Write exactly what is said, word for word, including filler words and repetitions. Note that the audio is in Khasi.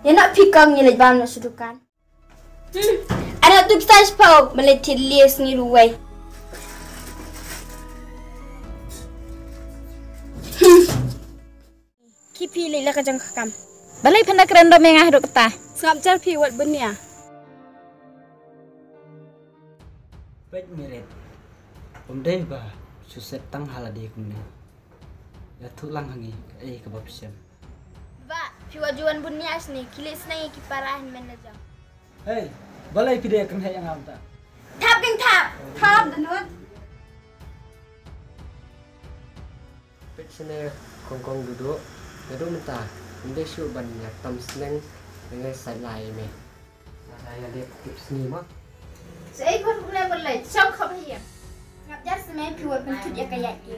Ïa na phi kong ngi leit bam na sha dukan. Hmm. Ana tu kita spau, ba leit thied lie sngi ruwai. Hmm. Ki phi leit la ka jong ka kam. Balei phin da kren dom ïa nga haduh katta? Sngap jar phi wat bun ïa. Peit Mirit. Ym dei ba shu set tang ha lade kumne. Ïathuh lang ha ngi kaei kaba phi shem. Ba phi wat ju wan bun ïa shane, ki leit sneng ïa ki para hynmen la jong. Hei, balei phi dei kynhei ïa nga mynta? Thap kin thap. Thap da nud. Peit shane Kong Kong Dudu, naduh mynta ym dei shuh ban ïa tam sneng, nga ngai sait lai ïa me. Nga dei ïa dei tip sngi ma. Sa ei khot kumne mut leit, shong khop ha ïing. Ngap jar sa me phi wat pyntut ïa ka ïaid ki.